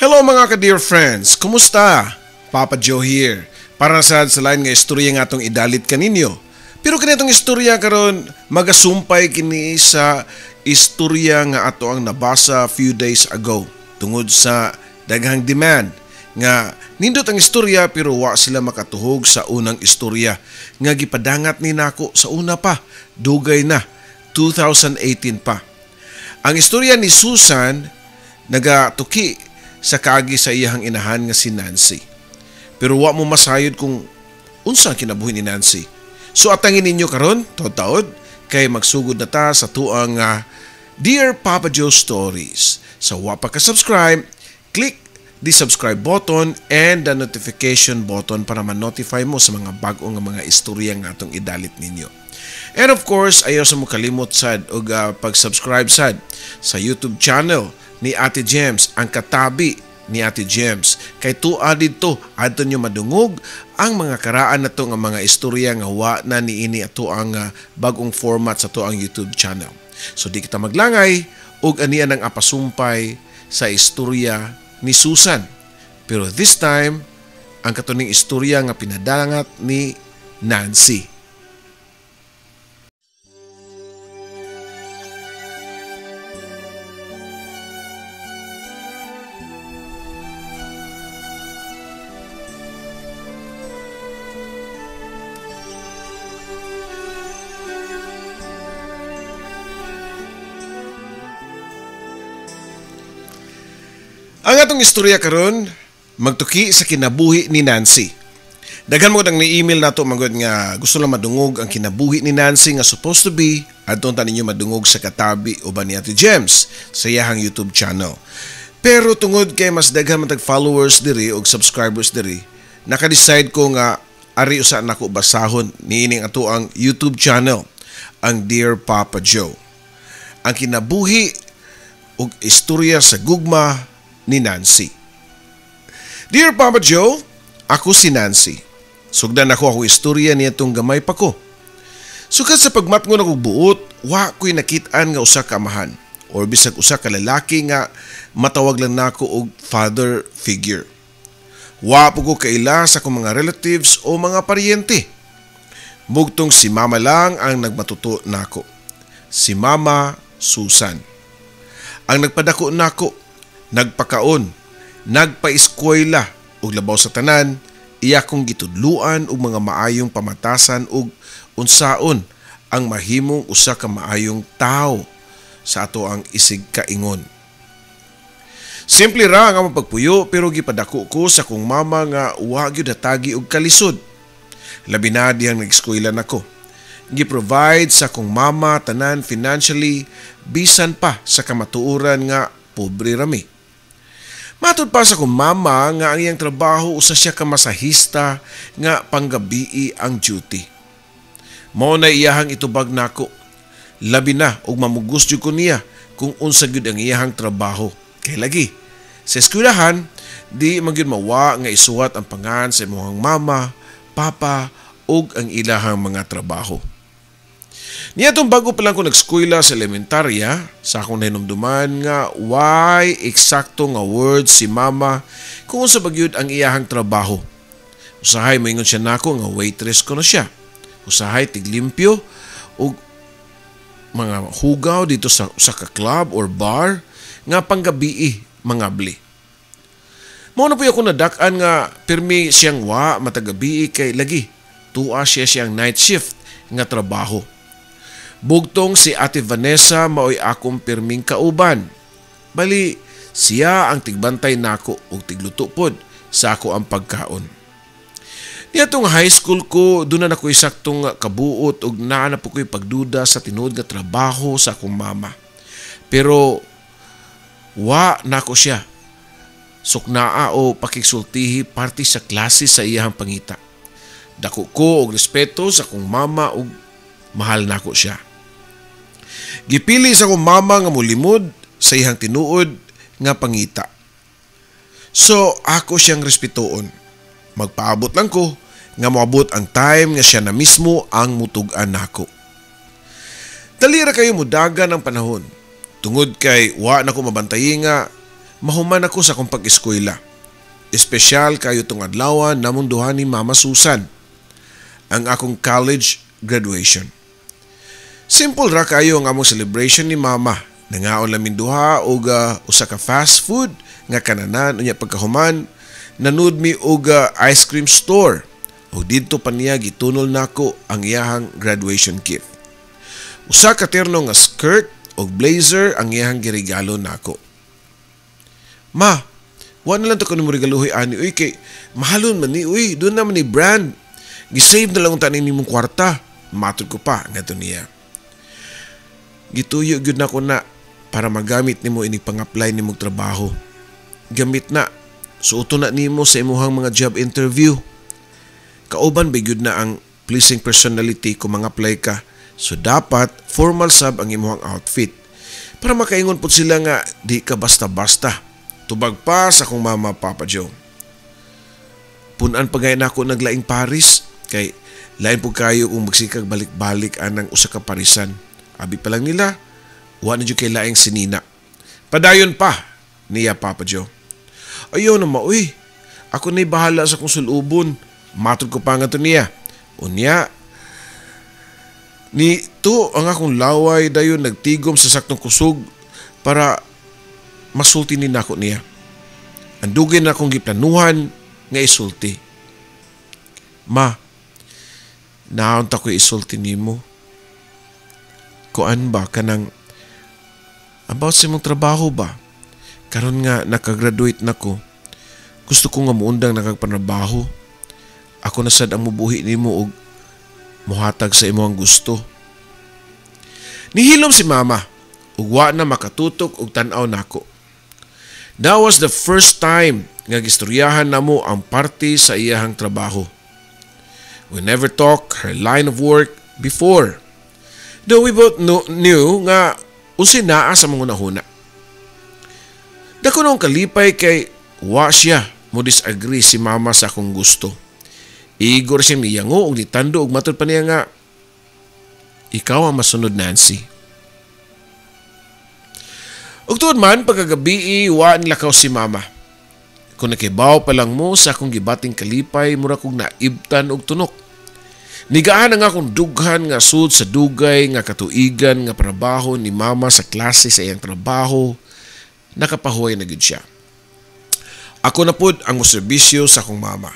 Hello mga ka-dear friends, kumusta? Papa Joe here. Para sad sa lain nga istorya nga atong idalit kaninyo. Pero kinitong istorya karon magasumpay kini sa istorya nga ato ang nabasa few days ago tungod sa daghang demand nga nindot ang istorya pero wa sila makatuhog sa unang istorya nga gipadangat ni nako sa una pa, dugay na 2018 pa. Ang istorya ni Susan nagatuki sa kaagi sa iyahang inahan nga si Nancy. Pero wa mo masayod kung unsa ang kinabuhi ni Nancy. So atangin ninyo karon, taod-taod, kay magsugod na ta sa tuang Dear Papa Joe Stories. Sa wa pa ka-subscribe, click the subscribe button and the notification button para ma-notify mo sa mga bag-o nga mga istorya nga atong idalit ninyo. And of course, ayaw sa mo kalimot sad og pag-subscribe sad sa YouTube channel ni Ate Gems, ang katabi ni Ate Gems. Kay tuwa didto, adto nyo madungog ang mga karaan na to nga mga istorya nga wa na niini ato ang bagong format sa to ang YouTube channel. So di kita maglangay og anian ang apasumpay sa istorya ni Susan. Pero this time, ang katuning istorya nga pinadangat ni Nancy. Ang atong istorya karon magtuki sa kinabuhi ni Nancy. Daghan mo ang ni-email nato magod nga gusto lang madungog ang kinabuhi ni Nancy nga supposed to be adton ta ninyo madungog sa katabi uban ni Ate Gems sa iyahang YouTube channel. Pero tungod kay mas daghan man tag followers diri og subscribers diri, naka-decide ko nga ari usa nako basahon niining ato ang YouTube channel, ang Dear Papa Joe. Ang kinabuhi ug istorya sa gugma ni Nancy. Dear Papa Joe, ako si Nancy. Sugdan ako akong istorya niya itong gamay pa ko. Sukad sa pagmatngon akong buot, wa ko'y nakit-an nga usa ka amahan or bisag usa ka lalaki nga matawag lang nako og father figure. Wa po ko kaila sa akong mga relatives o mga paryente. Mugtong si mama lang ang nagmatuto nako. Si Mama Susan. Ang nagpadako nako, nagpakaon, nagpaeskwela ug labaw sa tanan, iya kong gitudluan og mga maayong pamatasan ug unsaon ang mahimong usa ka maayong tawo sa ato ang isig kaingon. Simple ra ang among pagpuyo pero gipadako ko sa akong mama nga wa gyud hatagi og kalisod. Labi na dihang nag-eskwela nako. Gi-provide sa akong mama tanan financially bisan pa sa kamatuoran nga pobre rami. Matud pa sa akong mama nga ang iyang trabaho usa siya ka masahista nga panggabii ang duty. Mao na iyahang itubag nako. Labi na og mamugos jud ko niya kung unsa gyud ang iyahang trabaho. Kay lagi sa eskwelahan di man gyud mawa nga isuwat ang pangan sa imong mama, papa ug ang ilahang mga trabaho. Niya itong bago pa lang ko nag-eskwela sa elementarya, sa akong nahinumduman nga why eksakto nga words si mama kung unsa ba gyud ang iyahang trabaho. Usahay moingon siya nako nga waitress ko na siya. Usahay tiglimpyo og mga hugaw dito sa usa ka club or bar nga panggabii mangabli. Mao na po ako nadak-an nga pirmi siyang wa matagabii kay lagi tuwa siya siyang night shift nga trabaho. Bugtong si Ate Vanessa maoy akong pirming kauban. Bali, siya ang tigbantay nako ug tigluto pod sa ako ang pagkaon. Niadtong high school ko, doon na ako'y saktong kabuot ug naa na po ko'y pagduda sa tinuod nga trabaho sa akong mama. Pero wa nako siya suknaa o pakigsultihi parte sa klase sa iyahang pangita. Dako ko og respeto sa akong mama ug mahal nako siya. Gipili sa akong mama nga molimod sa iyang tinuod nga pangita. So ako siyang respetuon. Magpaabot lang ko nga moabot ang time nga siya na mismo ang mutug-an nako. Dali ra kayo mudagan ang panahon. Tungod kay wa na ko mabantayi nga mahuman ako sa akong pag-eskwela. Espesyal kayo tong adlaw namong duha ni Mama Susan, ang akong college graduation. Simple ra kayo ang among celebration ni Mama. Nangaon laming duha og usa ka fast food nga kananan, unya pagkahuman nanud mi og ice cream store. Ug didto pa niya gitunol nako ang iyahang graduation gift. Usa ka terno nga skirt ug blazer ang iyahang giregalo nako. "Ma, wa na lang to kuno mo regaluhi ani uy, kay mahalon man ni uy, duna naman ni brand. Gisave na lang unta nimong kwarta." Matod ko pa ngadto niya. "Gituyo gyud nako na para magamit nimo ini pang-apply nimong trabaho. Gamit na, suoto na nimo sa imuhang mga job interview. Kauban ba gyud na ang pleasing personality kung mga-apply ka. So dapat formal sab ang imuhang outfit para makaingon pud sila nga di ka basta-basta." Tubag pa sa akong mama, Papa Joe. Punan pa gay nako naglaing Paris kay lain pud kayo kung magsikag balik-balik anang usa ka parisan. Abi pa lang nila, wa na jud kay laing sinina. Padayon pa niya, Papa Joe. "Ayaw na, ma, uy. Ako na'y bahala sa kong sulubon." Matod ko pa nga to niya. Unya, ni to ang akong laway dayon nagtigom sa saktong kusog para masulti ni nako niya. Ang dugay na akong giplanuhan nga isulti. "Ma, naunta ko isulti nimo. Kuan ba, kanang about sa imong trabaho ba? Karon nga nakagraduate na ko, gusto ko nga muundang nakagpanrabaho. Ako na sad ang mubuhi nimo og muhatag sa imo ang gusto." Nihilom si Mama ug wa na makatutok og tan-aw nako. That was the first time nga gistoryahan namo ang parte sa iyahang trabaho. We never talk her line of work before. Though we both knew nga unsay naa sa mga hunahuna. Dako nung kalipay kay wa siya mo disagree si Mama sa akong gusto. Igor siya niyango og nitando og matud pa niya nga, "Ikaw ang masunod, Nancy." Ug tuod man, pagkagabi wa nilakaw si Mama. Kung nakibaw pa lang mo sa akong gibating kalipay, mura kong naibtan og tunok. Nigaan ang akong dughan nga sud sa dugay nga katuigan nga trabaho ni Mama sa klase sa iyang trabaho, nakapahuway na gid siya. Ako na pud ang moserbisyo sa akong mama.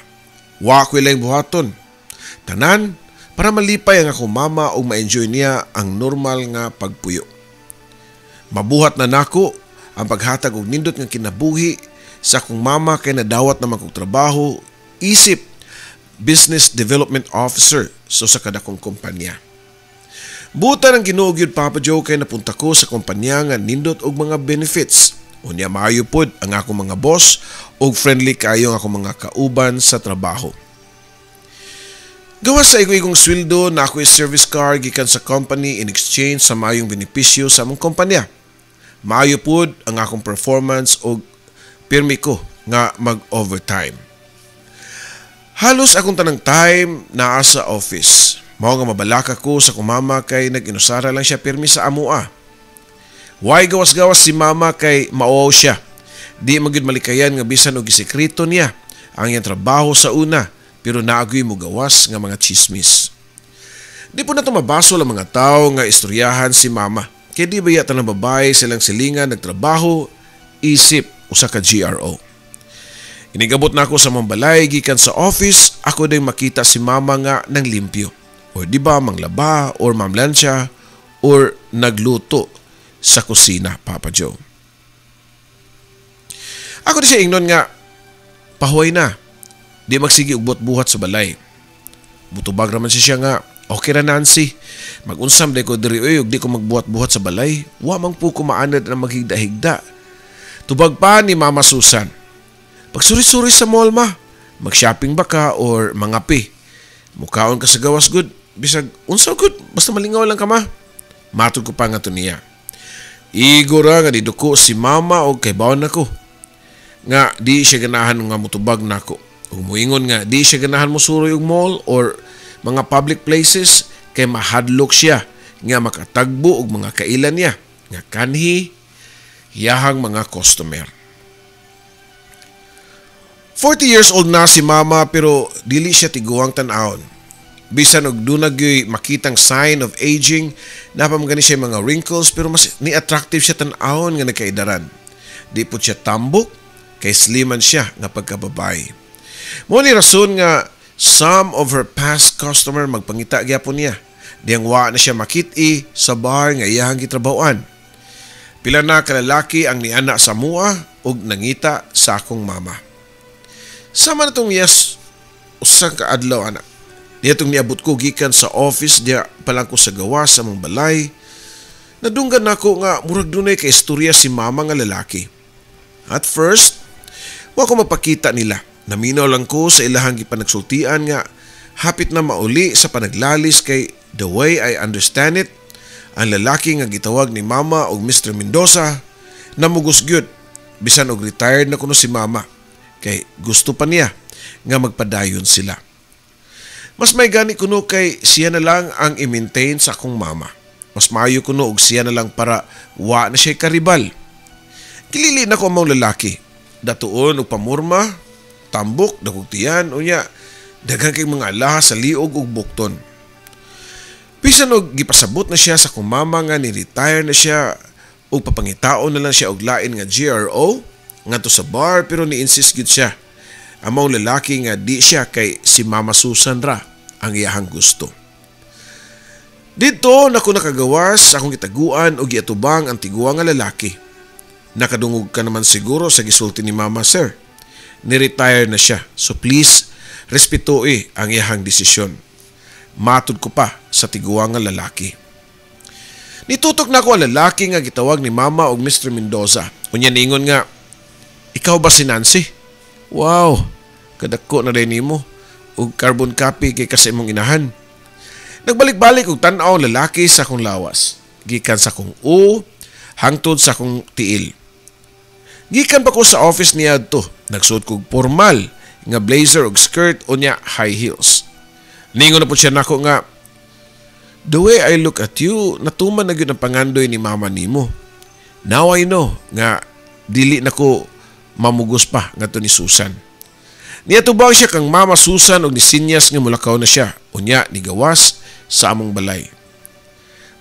Wa ko ilang buhaton. Tanan para malipay ang akong mama ug ma-enjoy niya ang normal nga pagpuyo. Mabuhat na nako ang paghatag og nindot nga kinabuhi sa akong mama kay nadawat naman kog trabaho isip business development officer so sa kadakong kumpanya. Buta ng Ginoo gyud, Papa Joe, kay napunta ko sa kumpanya nga nindot og mga benefits. Unya maayo pod ang akong mga boss ug friendly kaayo ang akong mga kauban sa trabaho. Gawas sa igo-igong sweldo na ako service car gikan sa company in exchange sa maayong benepisyo sa among kumpanya. Maayo pod ang akong performance ug pirmi ko nga mag-overtime. Halos akong tanang time naa sa office. Mao nga mabalaka ko sa akong mama kay nag-inusara lang siya pirmi sa amoa. Way gawas-gawas si Mama kay mauaw siya. Di magyud malikayan nga bisan og gisekreto niya ang iyang trabaho sa una, pero naagoy mo gawas nga mga chismis. Di po na ito mabasol ang mga tao nga istoryahan si Mama. Kaya di ba yata ng babae silang silingan nagtrabaho isip usa ka GRO. Inigabot na ako sa mambalay gikan sa office, ako din makita si Mama nga nang limpyo. Or di ba manglaba or mamlansya or nagluto sa kusina, Papa Joe. Ako di siya ingnon nga, "Pahuway na. Di magsige og buhat-buhat sa balay." Mutubag raman siya nga, "Okay ra, Nancy. Mag-unsam day ko diri oy ug di ko magbuhat-buhat sa balay. Wa man po ko maanad na maghigda-higda." Tubag pa ni Mama Susan. "Pagsuri-suri sa mall, ma. Mag-shopping ba ka or mangape? Mukaon ka sa gawas good. Bisag unsa good, basta malingaw lang ka, ma." Matod ko pa nga to niya. Igo ra nga diduko si Mama og kay bawon nako nga di siya ganahan nga mutubag nako. Ug muingon nga di siya ganahan mosuroy og mall or mga public places kay mahadlok siya nga makatagbo og mga kailan niya nga kanhi yahang mga customer. 40 years old na si mama pero dili siya tiguang tan-awon. Bisan og duna gyoy makitang sign of aging, naa pa man gani siya mga wrinkles pero mas ni attractive siya tan-awon nga nagkaidaran. Di po siya tambok, kay sliman siya nga pagkababae. Mao ni rason nga some of her past customer magpangita gyapon niya. Diyang wa na siya makit-i sa bar nga iyahang gitrabahoan. Pila na kalalaki ang niana sa mua ug nangita sa akong mama. Sama na tong yes, usa ka adlaw ana. Niya niabot ko gikan sa office diya pa lang ko sa gawas sa among balay. Nadunggan nako nga murag dunay ka istorya si mama nga lalaki. At first, wa ko mapakita nila. Naminaw lang ko sa ilahang gipanagsultian nga hapit na mauli sa panaglalis kay the way I understand it, ang lalaki nga gitawag ni mama og Mr. Mendoza namugos gyud bisan og retired na kuno si mama kay gusto pa niya nga magpadayon sila. Mas may gani kuno kay siya na lang ang i-maintain sa akong mama. Mas maayo kuno og siya na lang para wa na siya karibal. Kilili na ko ang lalaki. Datuon og pamurma, tambok, dakog tiyan, unya daghan kay mga alahas sa liog ug bukton. Bisan og gipasabot na siya sa akong mama nga ni-retire na siya ug papangitaon na lang siya og lain nga GRO ngadto sa bar pero ni-insist gyud siya. Ang maong lalaki nga di siya kay si Mama Susan ra ang iyahang gusto. Dito nako nakagawas sa akong gitaguan og giatubang ang tiguang nga lalaki. Nakadungog ka naman siguro sa gisulti ni Mama, sir. Ni-retire na siya. So please, respetoi ang iyahang desisyon. Matud ko pa sa tiguang nga lalaki. Nitutok na ako ang lalaki nga gitawag ni Mama og Mr. Mendoza. Unya ningon nga, "Ikaw ba si Nancy? Wow, kadako na rin nimo og carbon copy kay kasi imong inahan." Nagbalik-balik og tan-aw lalaki sa akong lawas. Gikan sa akong u, hangtod sa akong tiil. Gikan pa ko sa office niya to. Nagsuot kog formal nga blazer ug skirt unya high heels. Ningon na po siya nako nga, "The way I look at you, natuman na gyud ang pangandoy ni mama nimo. Now I know nga dili na ko mamugos pa ngadto ni Susan." Niatubang siya kang Mama Susan og nisinyas nga mulakaw na siya. Unya nigawas sa among balay.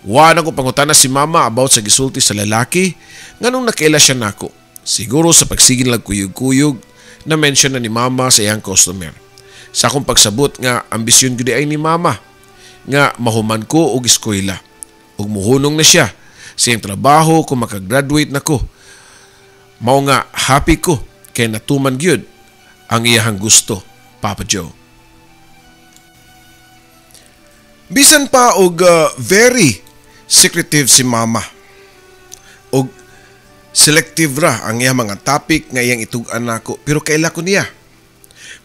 Wa na ko pangutana si mama about sa gisulti sa lalaki nganong nakaila siya nako. Siguro sa pagsigin lang kuyog-kuyog na mention na ni mama sa iyang customer. Sa akong pagsabot nga ambisyon gyud ay ni mama nga mahuman ko og eskwela. Ug muhunong na siya sa iyang trabaho kung makagraduate na ko. Mao nga happy ko kay natuman gyud ang iyahang gusto, Papa Joe. Bisan pa og very secretive si mama og selective ra ang iyang mga topic nga iyang itug-an nako pero kaila ko niya.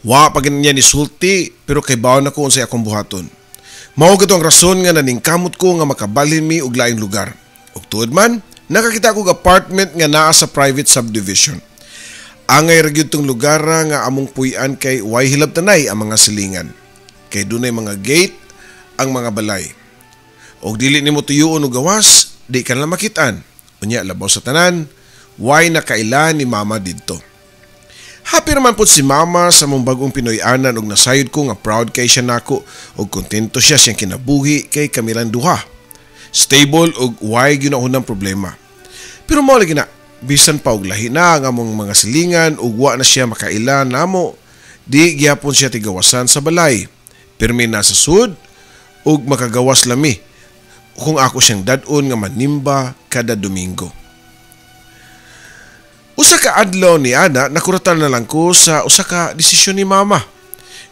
Wa pa niya ni sulti pero kay bawon ako unsay akong buhaton. Mao gito ang rason nga naningkamot ko nga makabalhin mi og laing lugar. Ug tuod man, nakakita ko og apartment nga naa sa private subdivision. Angay ra gyud tong lugar nga among puy-an kay way hilabtanay ang mga silingan. Kay dunay mga gate ang mga balay. Og dili nimo tuyuon og gawas, di ka na makitaan. Unya labaw sa tanan, way nakaila ni mama didto. Happy naman po si mama sa mong bagong Pinoy-anan og nasayod ko nga proud kay siya nako og kontento siya siyang kinabuhi kay kamilang duha. Stable og way ginahunang problema. Pero mao lagi na, bisan pa og lahi na ang among mga silingan ug wa na siya makaila namo, di gyapon siya tigawasan sa balay. Pirmi na sa sud ug makagawas lami kung ako siyang dad-on nga manimba kada Domingo. Usa ka adlaw ni ana, nakuratan na lang ko sa usa ka desisyon ni mama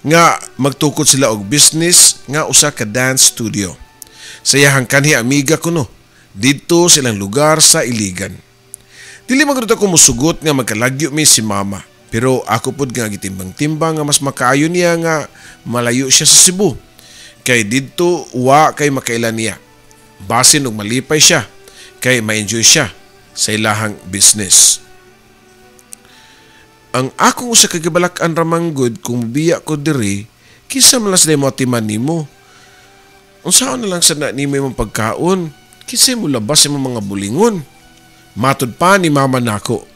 nga magtukod sila og business nga usa ka dance studio. Sa iyahang kanhi amiga kuno didto silang lugar sa Iligan. Dili man gud ako musugot nga magkalagyo mi si mama, pero ako pud nga gitimbang-timbang nga mas makaayo niya nga malayo siya sa Cebu. Kay didto wa kay makaila niya. Basin og malipay siya kay ma-enjoy siya sa ilahang business. Ang akong usa ka gibalak-an ra man gud kung mobiya ko diri, kinsa man lang sa mo atiman nimo. Unsaon na lang sa na nimo imong pagkaon, kinsa mo labas imong mga bulingon. Matud pa ni mama nako.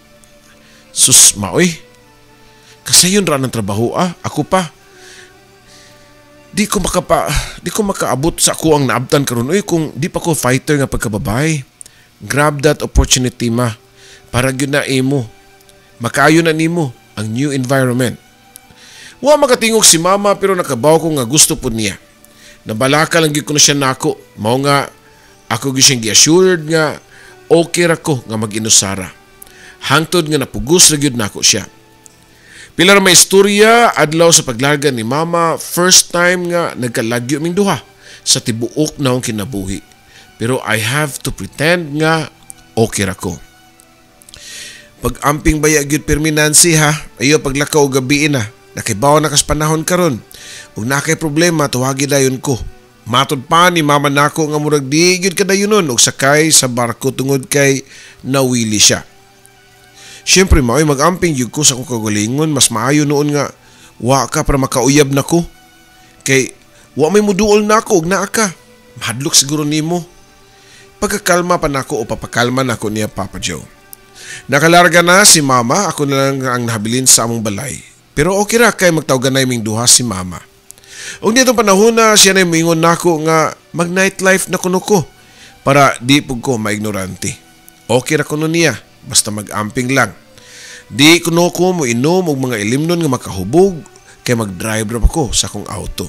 Sus maoy. Kasaypanan Sayon ra ng trabaho ah, ako pa. Di ko makaabot sa ako ang naabtan karon oy kung di pa ko fighter nga pagkababae. Grab that opportunity, ma. Para gyud na imo. Makaayo na nimo ang new environment. Wa makatingog si mama pero nakabaw ko nga gusto pud niya. Nabalaka lang gyud ko na siya nako. Mao nga ako gyud siyang gi-assured nga okay ra ko nga mag-inusara. Hangtod nga napugos ra gyud nako siya. Pila ra may istorya adlaw sa paglarga ni mama, first time nga nagkalagyo ming duha sa tibuok na akong kinabuhi. Pero I have to pretend nga okay ra ko. Pag-amping baya gyud pirmi, Nancy, ha. Ayo paglakaw og gabi na. Nakibaw na kas panahon karon. Ug naa kay problema, tuwagi dayon ko. Matod pa ni mama nako nga murag di gyud kadayunon og sakay sa barko tungod kay nawili siya. Siyempre, maoy mag-amping gyud ko sa akong kagalingon, mas maayo noon nga wa ka para makauyab nako. Kay wa may muduol nako og naa ka. Mahadlok siguro nimo. Pagkakalma pa nako o papakalma nako niya, Papa Joe. Nakalarga na si mama, ako na lang ang nahabilin sa among balay. Pero okay ra kay magtawganay ming duha si mama. Ug nitong panahon na siya na moingon nako nga mag nightlife na kuno ko para di pud ko maignorante. Okay ra kuno niya basta mag-amping lang. Di kuno ko mo inom og mga ilimnon nga makahubog kay mag-drive ra pa ko sa akong auto.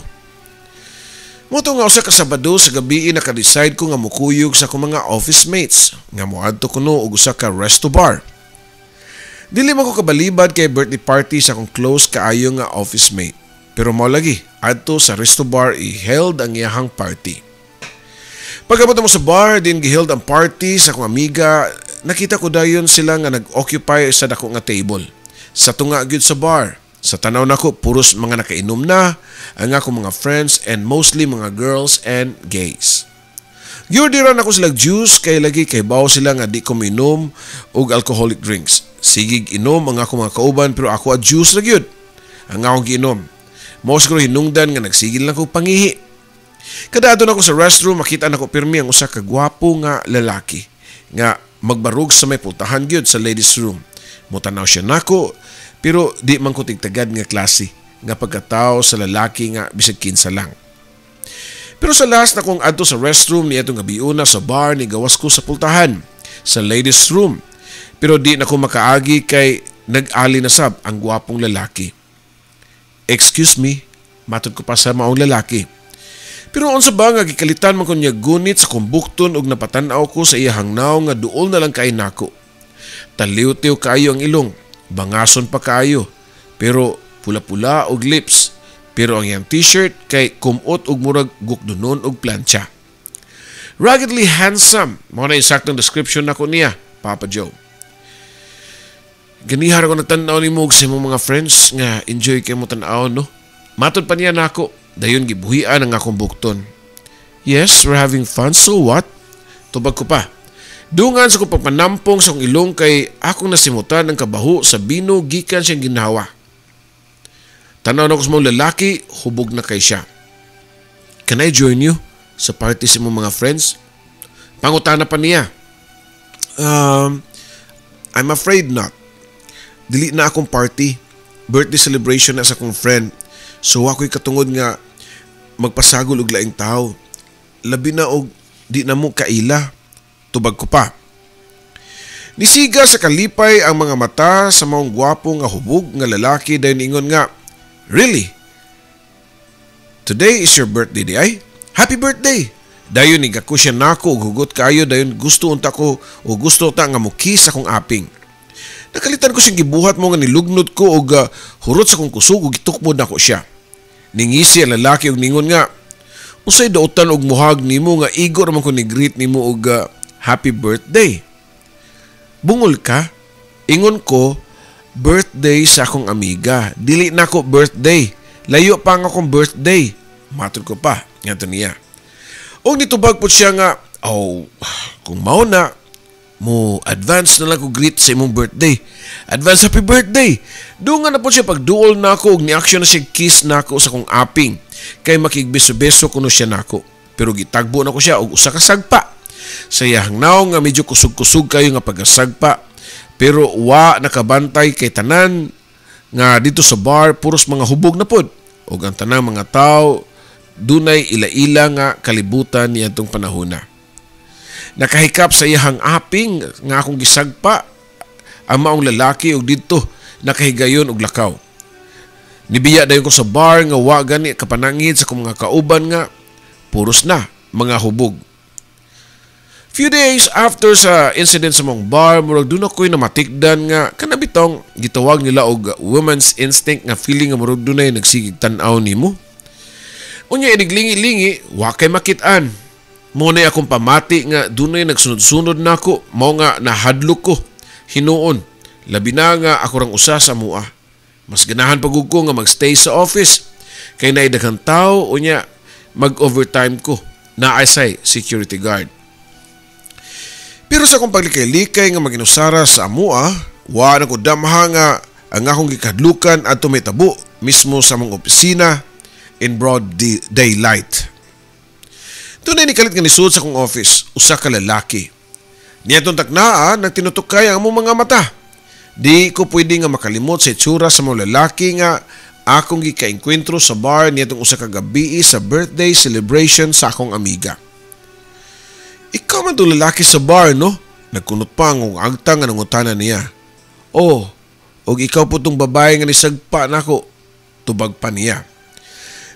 Mao to nga usa ka Sabado sa gabi, naka-decide ko nga mukuyog sa akong mga office mates nga moadto kuno og usa ka resto bar. Dili man ko kabalibad kay birthday party sa akong close kaayo nga office mate. Pero mao lagi, adto sa resto bar i-held ang iyahang party. Pagabot mo sa bar, din giheld ang party sa akong amiga, nakita ko dayon sila nga nag-occupy sa dako nga table. Sa tunga gyud sa bar. Sa tanaw nako, puros mga nakainom na ang akong mga friends and mostly mga girls and gays. Giorderan ako sila juice kay lagi kay bawo sila nga di ko minom og alcoholic drinks. Sigig inom ang akong mga kauban pero ako a juice ra gyud ang akong giinom. Mao siguro hinungdan nga nagsigil lang ko pangihi. Kada adto nako sa restroom, makita nako pirmi ang usa ka gwapo nga lalaki nga magbarug sa may pultahan gyud sa ladies room. Mutanaw siya nako pero di man ko tigtagad nga klase nga pagkatao sa lalaki nga bisag kinsa lang. Pero sa last na kong adto sa restroom ni atong gabiuna sa bar, ni gawas ko sa pultahan sa ladies room. Pero di na ko makaagi kay nag-ali na sab ang gwapong lalaki. "Excuse me," matod ko pa sa maong lalaki. Pero unsa ba nga gikalitan man ko niya gunit sa kumbukton ug napatan-aw ko sa iyahang nawong nga duol na lang kay nako. Taliw-tiw kaayo ang ilong, bangason pa kaayo, pero pula-pula og lips. Pero ang iyang t-shirt kay kumot og murag gukdunon og plantsa. Ruggedly handsome, mao na insaktong description nako niya, Papa Joe. "Ganihar ako nagtan-aw nimo og sa imong mga friends nga enjoy kay mo tan-aw, no?" Matod pa niya nako, dayon gibuhian ang akong bukton. "Yes, we're having fun, so what?" Tubag ko pa. Dungan sa kong pagpanampong sa akong ilong kay akong nasimutan ang kabaho sa bino gikan siyang ginhawa. Tanaw na ko sa mga lalaki, hubog na kay siya. "Can I join you sa party sa imong mga friends?" Pangutana pa niya. "I'm afraid not. Dili na akong party. Birthday celebration na sa akong friend. So ako'y katungod nga magpasagol og laing tao. Labi na og di na mo kaila." Tubag ko pa. Nisiga sa kalipay ang mga mata sa maong gwapo nga hubog nga lalaki, dayon ingon nga, "Really? Today is your birthday diay? Happy birthday!" Dayon ni ko siya nako og hugot kayo, dayon gusto unta ko o gusto ta nga mo-kiss akong aping. Nakalitan ko siyang gibuhat mo nga nilugnod ko og hurot sa akong kusog ug gitukmod nako siya. Ningisi ang lalaki og ningon nga, "Unsay dautan og muhag nimo nga igo ra man ko ni-greet nimo og happy birthday? Bungol ka?" Ingon ko, "Birthday sa akong amiga. Dili na ko birthday. Layo pa ang akong birthday." Matod ko pa ngadto niya. Og nitubag po siya nga, "Oh, kung mao na, mo advance na lang ko greet sa imong birthday. Advance happy birthday." Dungan na po siya pagduol nako og ni-action na siya kiss nako sa akong aping. Kay makigbeso-beso kuno siya nako. Pero gitagbo na ko siya og usa ka sagpa sa iyahang naong nga medyo kusog-kusog kayo nga pagkasagpa. Pero wa nakabantay kay tanan nga dito sa bar puros mga hubog na pod ug ang tanang mga tawo dunay ila-ila nga kalibutan niadtong panahona. Nakahikap sa iyahang aping nga akong gisagpa ang maong lalaki ug didto nakahigayon og lakaw. Nibiya dayon ko sa bar nga wa gani kapanangid sa akong mga kauban nga puros na mga hubog. Few days after sa incident sa mong bar, murag duna ko'y namatikdan nga kanabitong gitawag nila og woman's instinct nga feeling nga murag dunay nagsigig tan-aw nimo. Unya iniglingi-lingi, wa kay makit-an. Mao na akong pamati nga dunay nagsunod-sunod nako, mao nga nahadlok ko hinuon. Labi na nga ako rang usa sa mua. Mas ganahan pa gud ko nga magstay sa office kay naay daghang tawo, unya mag-overtime ko. Naay say security guard. Pero sa akong paglikay-likay nga maginusara sa amua, wa na ko damha nga ang akong gikahadlukan adto mahitabo mismo sa among opisina in broad daylight. Dunay nikalit nga nisud sa akong office, usa ka lalaki. Niadtong taknaa, nagtinutukay ang among mga mata. Di ko pwede nga makalimot sa itsura sa mga lalaki nga akong gikaengkwentro sa bar niadtong usa ka gabii sa birthday celebration sa akong amiga. "Ikaw man itong lalaki sa bar, no?" Nagkunot pa ang agtang nga nangutana niya. "Oh, og ikaw po tong babae nga nisagpa nako," tubag pa niya.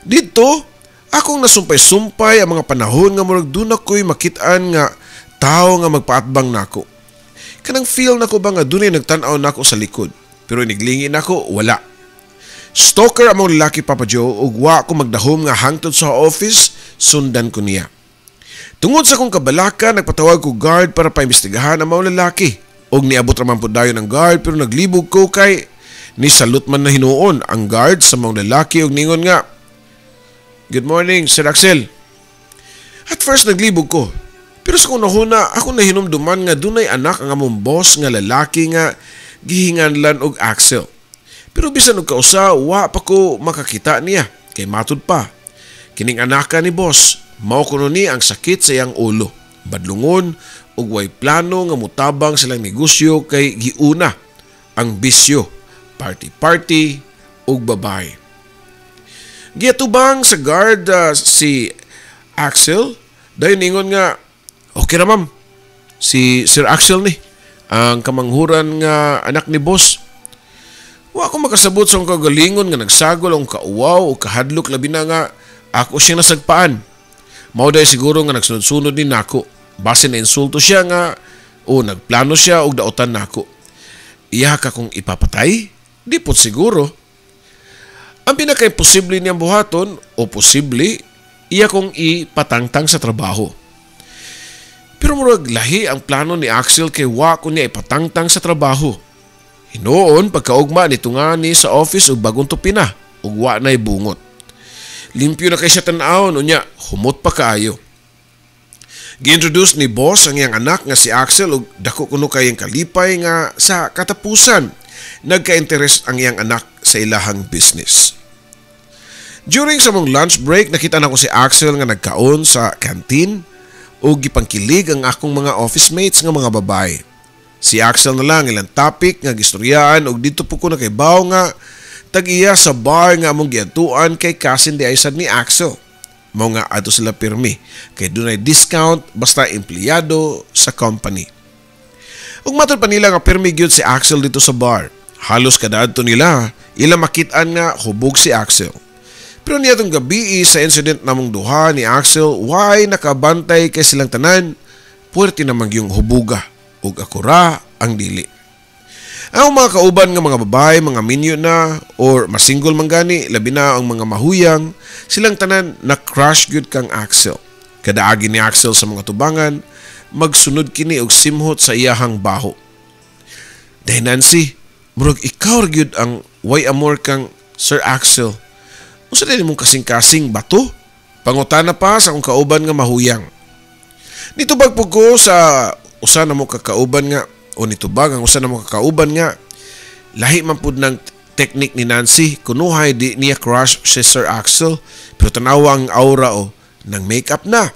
Dito, akong nasumpay-sumpay ang mga panahon nga murag duna ko'y makitaan nga tao nga magpaatbang nako. Kanang feel nako ba nga dunay nagtan-aw nako sa likod, pero iniglingi nako, wala. Stalker among lalaki, Papa Joe, ug wa ko magdahom nga hangtod sa office, sundan ko niya. Tungod sa akong kabalaka, nagpatawag ko guard para paimbestigahan ang mga lalaki. Og niabot raman po dayon ang guard, pero naglibog ko kay ni salute man na hinuon ang guard sa mga lalaki og ningon nga, "Good morning, Sir Axel." At first naglibog ko. Pero sa kung nahuna, ako nahinumduman nga dunay anak ang among boss nga lalaki nga gihinganlan og Axel. Pero bisan og kausa, wa pa ko makakita niya kay matud pa, kining anaka ni boss, mao kuno ni ang sakit sa iyang ulo. Badlungon ug way plano nga mutabang silang negosyo kay giuna ang bisyo, party-party ug babae. Giatubang sa guard si Axel, dayon ingon nga, "Okay ra, ma'am. Si Sir Axel ni, ang kamanghuran nga anak ni boss." Wa ko makasabot sa akong kagalingon nga nagsagol ang kauwaw o kahadlok, labi na nga ako siyang nasagpaan. Mao diay siguro nga nagsunod-sunod ni nako. Basin na insulto siya nga o nagplano siya og daotan nako. Iya ka kung ipapatay? Di po siguro. Ang pinaka-imposible niyang buhaton o posible iya kong ipatangtang sa trabaho. Pero murag lahi ang plano ni Axel kay wa ko niya ipatangtang sa trabaho. Hinuon pagkaugma nito nga ni sa office ug bagong tupi na ug wa na'y bungot. Limpyo na kay siya tan-awon, unya humot pa kaayo. Gi-introduce ni boss ang iyang anak nga si Axel ug dako kuno kayang kalipay nga sa katapusan nagka-interes ang iyang anak sa ilahang business. During sa mong lunch break, nakita nako si Axel nga nagkaon sa canteen ug gipangkilig ang akong mga office mates nga mga babae. Si Axel na lang ilang topic nga gistoryaan ug dito po ko nakaibaw nga tag-iya sa bar nga among giadtuan kay cousin di ay sad ni Axel. Mao nga adto sila pirmi kay dunay discount basta empleyado sa company. Ug matod pa nila nga pirmi gyud si Axel dito sa bar. Halos kada adto nila, ila makit-an nga hubog si Axel. Pero niadtong gabi sa incident namong duha ni Axel, way nakabantay kay silang tanan, puwerte namang yung hubuga ug ako ra ang dili. Ang mga kauban nga mga babae, mga minyo na or masingle man gani, labi na ang mga mahuyang, silang tanan na crush gyud kang Axel. Kada agi ni Axel sa mga tubangan, magsunod kini og simhot sa iyahang baho. "Day Nancy, murag ikaw ra gyud ang way amor kang Sir Axel. Unsa din imong kasing-kasing bato?" Pangutana pa sa akong kauban nga mahuyang. Nitubag po ko sa usa na mo kakauban nga o nitubag ang usa na mo kakauban nga lahi man pud ng technique ni Nancy, kunuhay di niya crush si Sir Axel, pero tanawa ang aura o ng makeup na.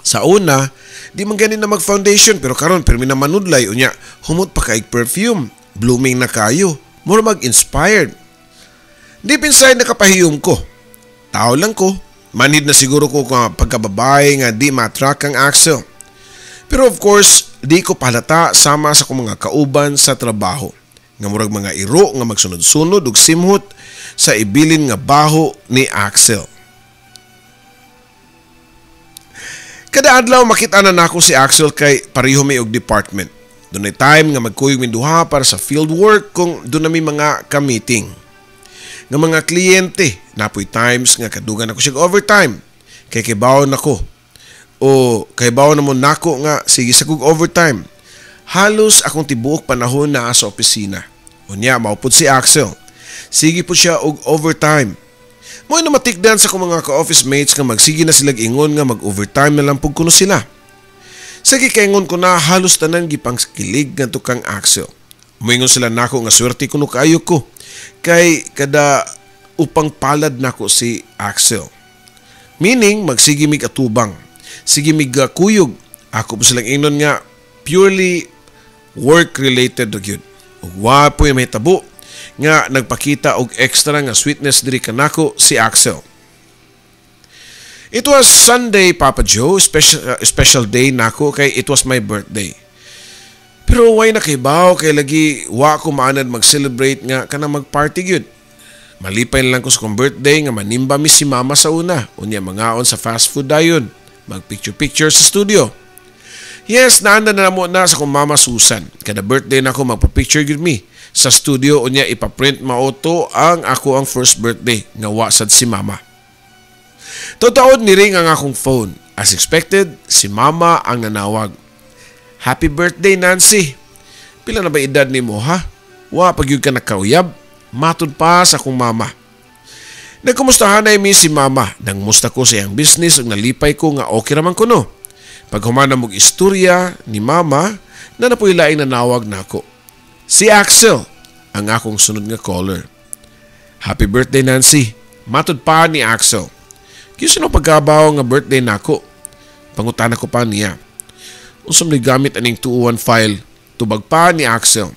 Sa una, di man gani na mag-foundation, pero karon pirmi na manudlay, unya humot pa kay perfume, blooming na kayo. Mura mag-inspired. Deep inside, nakapahiyom ko. Tao lang ko. Manhid na siguro ko nga pagkababae nga di ma-attract kang Axel. Pero of course, di ko pahalata sama sa akong mga kauban sa trabaho nga murag mga iro nga magsunod-sunod og simhot sa ibilin nga baho ni Axel. Kada adlaw makita na nako si Axel kay pareho mi og department. Dunay time nga magkuyog mi duha para sa field work kung doon na mi mga ka-meeting nga mga kliyente. Napoy times nga kadugan ako siya overtime. Kay kibaw nako o kay baw na mo nako nga sige sa kog overtime. Halos akong tibuok panahon naa sa opisina. Unya maupod si Axel. Sige po siya og overtime. Mo'y namatikdan sa akong mga ka-office mates nga magsige na silag ingon nga mag-overtime na lang pug kuno sila. Sa gikaingon ko na, halos tanan gipangkilig ngadto kang Axel. Moingon sila nako nga swerte kuno kaayo ko kay kada upang palad nako si Axel. Meaning magsige mig atubang, sige mig kuyog. Ako po silang ingnon nga purely work related ra gyud. Ug wa po'y mahitabo nga nagpakita og extra nga sweetness diri kanako si Axel. It was Sunday, Papa Joe, special day nako kay it was my birthday. Pero way nakahibaw kay lagi wa ko maanad mag-celebrate nga kanang mag-party gyud. Malipay na lang ko sa kong birthday nga manimba mi si mama sa una. Unya mangaon sa fast food dayon. Mag-picture-picture sa studio. Yes, naanda na mo na sa kong mama Susan. Kada birthday nako, magpa-picture gyud mi sa studio, unya ipa-print mao to ang ako ang first birthday nga wa sad si mama. Totoo, ni-ring ang akong phone. As expected, si mama ang nanawag. "Happy birthday, Nancy. Pila na ba edad nimo, ha? Wa pa gyud ka nakauyab." Matud pa sa akong mama. Nagkumustahan na mi si mama. Nangmusta ko sa iyang business ug nalipay ko nga okay raman kuno. Pag humana mog istorya ni mama, na napoy laing nanawag nako. Si Axel ang akong sunod nga caller. "Happy birthday, Nancy." Matud pa ni Axel. "Kinsa no pagkabaw nga birthday nako?" Pangutana ko pa niya. "Unsa man gamit aning 201 file?" Tubag pa ni Axel.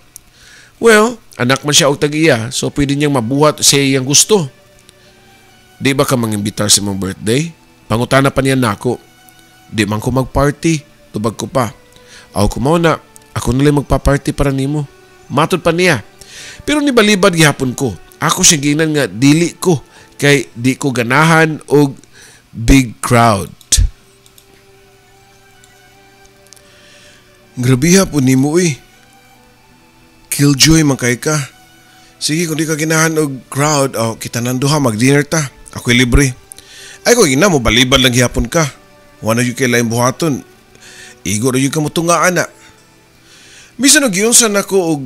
Well, anak man siya og tag-iya, so pwede niyang mabuhat sa iyang gusto. "Di ba ka mangimbitar sa imong birthday?" Pangutana pa niya nako. "Di man ko magparty." Tubag ko pa. "Aw, kumaw na, ako nala'y magpa-party para nimo." Matud pa niya. Pero nibalibad gihapon ko. Ako siya ginan nga dili ko kay di ko ganahan og big crowd. "Grabiha po nimo uy. Killjoy man kay ka. Sige, kung di ka ganahan og crowd, oh, kita nang duha mag-dinner ta. Ako'y libre." "Ay, kung gina mo, balibad lang gihapon ka. Wala gyud kay laing buhaton. Igo ra gyud ka mo tungaan na." Bisan og giunsa nako og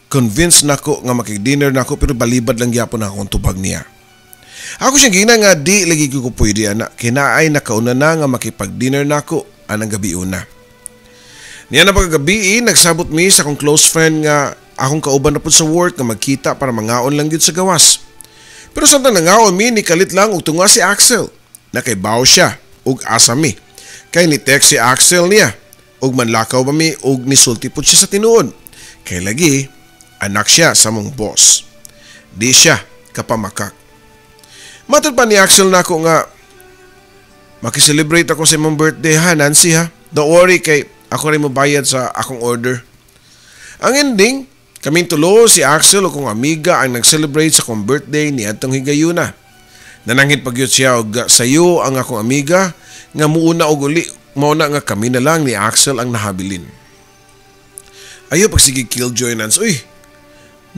convince nako nga makig-dinner nako, pero balibad lang gihapon akong tubag niya. Ako siyang gina nga di lagi ko pwede ana, kay naay nakauna na nga makipag-dinner nako anang gabi una. Niya na pagkagabi, nagsabot mi sa akong close friend nga akong kauban na pud sa work nga magkita para mangaon lang gyud sa gawas. Pero samtang nangaon mi, nikalit lang og tunga si Axel. Nakaibaw siya og asa mi. Kay ni text si Axel niya og manlakaw ba mi og nisulti pud siya sa tinuod. Kay lagi anak siya sa mong boss. Di siya kapamakak. Matud pa ni Axel nako nga, "Makiselebrate ako sa imong birthday ha, Nancy, ha. Don't worry kay ako rin mobayad sa akong order." Ang ending, kaming tulo si Axel o kong amiga ang nag-celebrate sa akong birthday ni atong higayuna. Nananghid pagyud siya og sayo ang akong amiga nga muuna og uli, mauna nga kami na lang ni Axel ang nahabilin. "Ayo pagsige killjoy, Nance. Uy,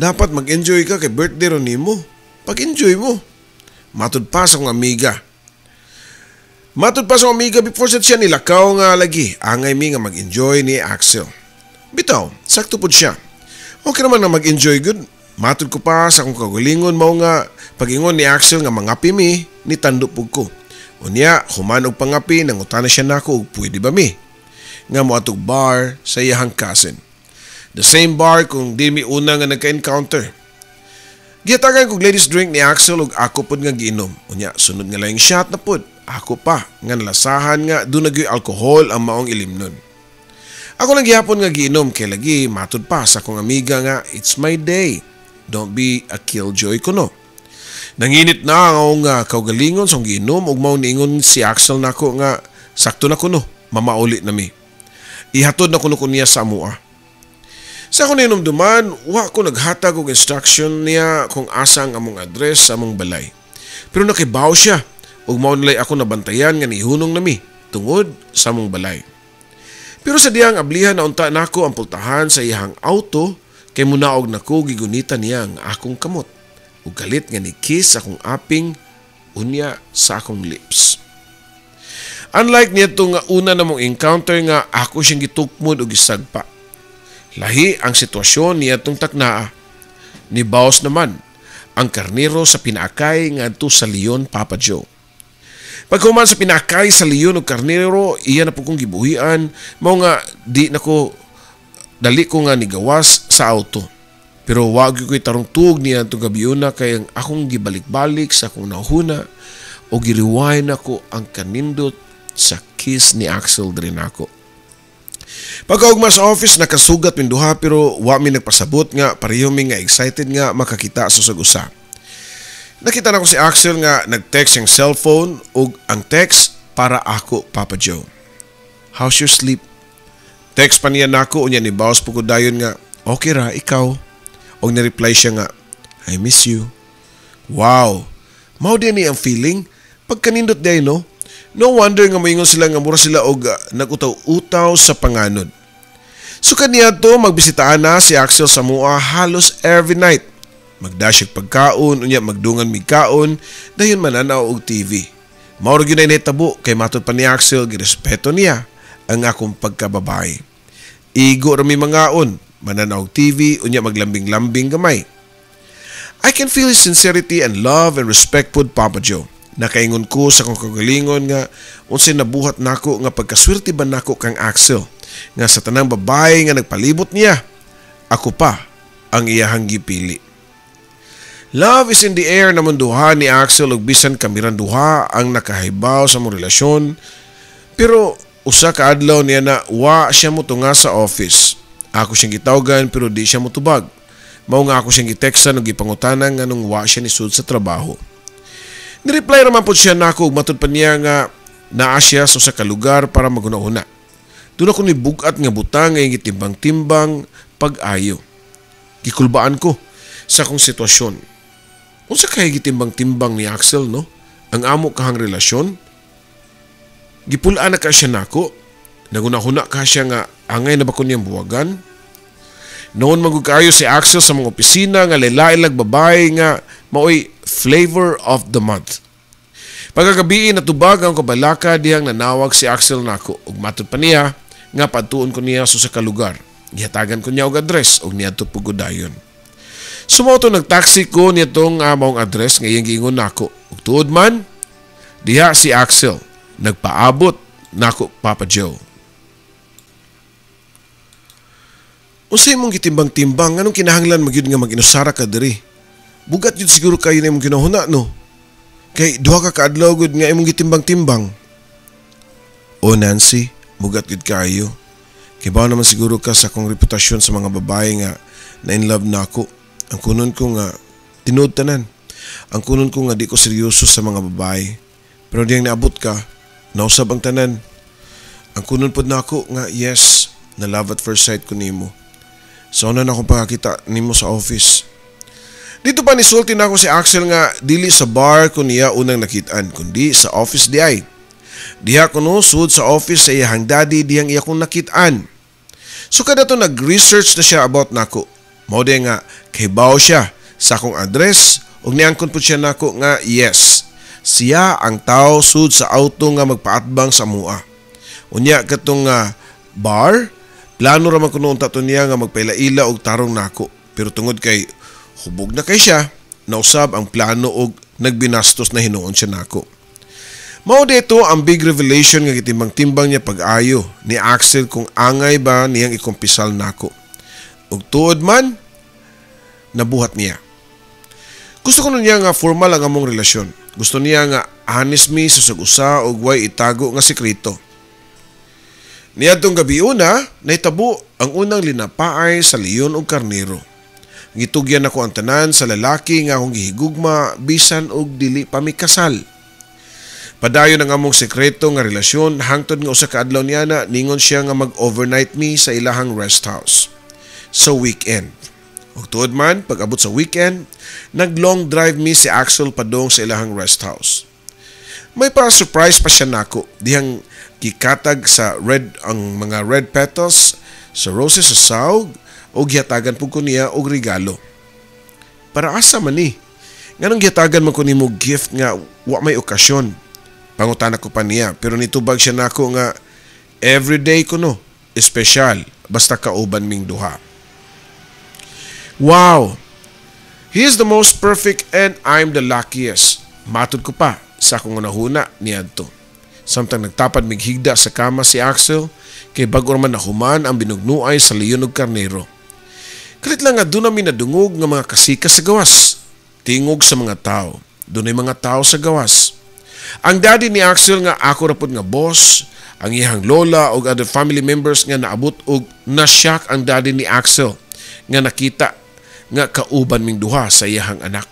dapat mag-enjoy ka kay birthday ron nimo. Pag-enjoy mo." Matud pa sa akong amiga. Matud pa sa akong amiga before sa siya nilakaw nga lagi, angay mi nga mag-enjoy ni Axel. Bitaw, sakto pud siya. Okay naman na mag-enjoy good. Matud ko pa sa akong kagalingon, mao nga pag-ingon ni Axel nga mangapi mi, ni tando pug ko. Unya, human og pangapi, nangutana siya nako og pwede ba mi nga moadtog bar sa iyahang cousin. The same bar kung di mi una nga nagka-encounter. Gihatagan kog ladies drink ni Axel ug ako pud nga giinom. Unya, sunod nga laing shot na pud. Ako pa nga nalasahan nga duna gyud alkohol ang maong ilimnon. Ako lang gihapon nga giinom kay lagi matud pa sa akong amiga nga it's my day. Don't be a killjoy kuno. Nanginit na ang akong kaugalingon sa akong giinom ug mao niingon si Axel nako nga sakto na kuno, mamauli na mi. Ihatod na kuno ko niya sa amua. Sa akong nahinumduman, wa ko naghatag og instruction niya kung asa ang among address sa among balay. Pero nakibaw siya ug mao nilay ako nabantayan nga nihunong nami tungod sa among balay. Pero sa diyang ablihan na unta nako ang pultahan sa iyang auto kay munaog nako gigunita niya ang akong kamot ug galit nga ni kiss akong aping unya sa akong lips. Unlike niya nga una na mong encounter nga ako siyang gitukmod og gisagpa. Lahi ang sitwasyon niya tong taknaa. Ni Baos naman ang karnero sa pinaakay ngadto sa leon, Papa Joe. Pagkuman sa pinakay sa leon og karnero, iya na po kong gibuhian, mao nga di nako dali ko nga nigawas sa auto. Pero wag ko'y tarong tuog niya itong gabiuna kay ang akong gibalik-balik sa akong nahuna o gi-rewind ako ang kanindot sa kiss ni Axel diri nako. Pagkaugma sa office, nakasugat min duha pero wa mi nagpasabot nga pareho mi nga excited nga makakita sa usag-usa. Nakita na ko si Axel nga nag-text yung cellphone ug ang text para ako, Papa Joe. "How's your sleep?" Text pa niya nako unya ni bawas po ko dayon nga, "Okay ra, ikaw?" Og ni-reply siya nga, "I miss you." Wow! Mao din ni ang feeling pagkanindot day, no? No wonder nga moingon sila nga mura sila og nag-utaw-utaw sa panganod. So kaniya to magbisitaan na si Axel sa mua halos every night. Magdasyag pagkaon, unya magdungan mig kaon, dayon mananaw og TV. Mao ra gyud ay nahitabo kay matod pa ni Axel girespeto niya ang akong pagkababae. Igo ra mi mangaon, mananaw og TV, unya maglambing-lambing gamay. I can feel his sincerity and love and respect pod, Papa Joe. Nakaingon ko sa akong kagalingon nga unsay nabuhat nako nga pagkaswerte ba nako kang Axel nga sa tanang babae nga nagpalibot niya, ako pa ang iyahang gipili. Love is in the air na duha ni Axel ug bisan kami duha ang nakahibaw sa among relasyon. Pero usa ka adlaw niya na wa siya motunga sa office. Ako siyang gitawgan pero di siya motubag. Mao nga ako siyang giteksan ug gipangutana nganong wa siya nisud sa trabaho. Ni-reply raman po siya nako ug matud pa niya nga naa siya sa usa ka lugar para maghuna-huna. Doon ako ni bugat nga butang nga gitimbang-timbang pag-ayo. Gikulbaan ko sa akong sitwasyon. Unsa kay gitimbang-timbang ni Axel, no? Ang amo kahang relasyon? Gipulaan na ka siya nako? Naguna-huna ka siya nga angay na ba ko niyang buwagan? Noon man gud kaayo si Axel sa mga opisina nga lalaki babae nga maoy flavor of the month. Pagkagabi natubag ang kabalaka dihang nanawag si Axel nako ug matud pa niya nga padtuon ko niya sa usa ka lugar. Gihatagan ko niya og address ug niadto pud ko dayon. So mao to nagtaxi ko nitong maong address nga iyang giingon nako. Ug tuod man diha si Axel nagpaabot nako, Papa Joe. Unsay imong gitimbang-timbang nganong kinahanglan magyud nga mag-inusara ka diri? Bugat yun siguro kayo na imong ginahuna, no? Kay duha ka kaadlaw gud nga imong gitimbang-timbang. O Nancy, bugat gud kayo. Kay bawo naman siguro ka sa akong reputasyon sa mga babae nga na in love na ako. Ang kunon ko nga tinuod tanan. Ang kunon ko nga di ko seryoso sa mga babae. Pero diyang naabot ka, nausab ang tanan. Ang kunon pod nako nga yes, na love at first sight ko nimo. Sa una na akong pagkakita nimo sa office. Dito pa nisulti na ako si Axel nga dili sa bar ko niya unang nakitaan, kundi sa office di ay. Diha kuno sud sa office sa iyahang daddy dihang iya kong nakitaan. So kada to nag-research na siya about nako. Mao di nga kahibaw siya sa akong address ug niangkon pud siya nako nga yes. Siya ang tao sud sa auto nga magpaatbang sa mua. Unya katong bar, plano ra man kuno unta to niya nga magpaila-ila og tarong nako. Pero tungod kay hubog na kay siya, nausab ang plano og nagbinastos na hinuon siya nako. Mao dito ang big revelation nga gitimbang-timbang niya pag-ayo ni Axel kung angay ba niyang ikumpisal nako. Ug tuod man, nabuhat niya. Gusto ko niya nga formal ang among relasyon. Gusto niya nga honest mi sa sag-usa og way itago nga sekreto. Niadtong gabi una, nahitabo ang unang linapaay sa leon og karnero. Gitugyan ako ang tanan sa lalaki nga akong gihigugma bisan og dili pa mi kasal. Padayon ang among sekreto nga relasyon hangtod nga usa ka adlaw niana ningon siya nga mag-overnight mi sa ilahang rest house sa weekend. Ug tuod man, pag-abot sa weekend, nag-long drive mi si Axel padong sa ilahang rest house. May pa-surprise pa siya nako dihang gikatag sa red ang mga red petals sa roses sa saog o gihatagan pud ko niya og regalo. Para asa man ni? Nganong gihatagan man ko nimo gift nga wa may okasyon? Pangutana ko pa niya, pero nitubag siya nako nga everyday ko no, espesyal basta kauban ming duha. Wow! He is the most perfect and I'm the luckiest. Matod ko pa sa akong unahuna niadto. Samtang nagtapad mig higda sa kama si Axel, kay bag-o man nahuman ang binugnuay sa leon ug karnero. Kalit lang nga doon namin nadungog nga mga kasikas sa gawas. Tingog sa mga tao. Dunay mga tao sa gawas. Ang daddy ni Axel nga ako rapod nga boss, ang iyang lola ug other family members nga naabot og na-shock ang daddy ni Axel nga nakita nga kauban ming duha sa iyang anak.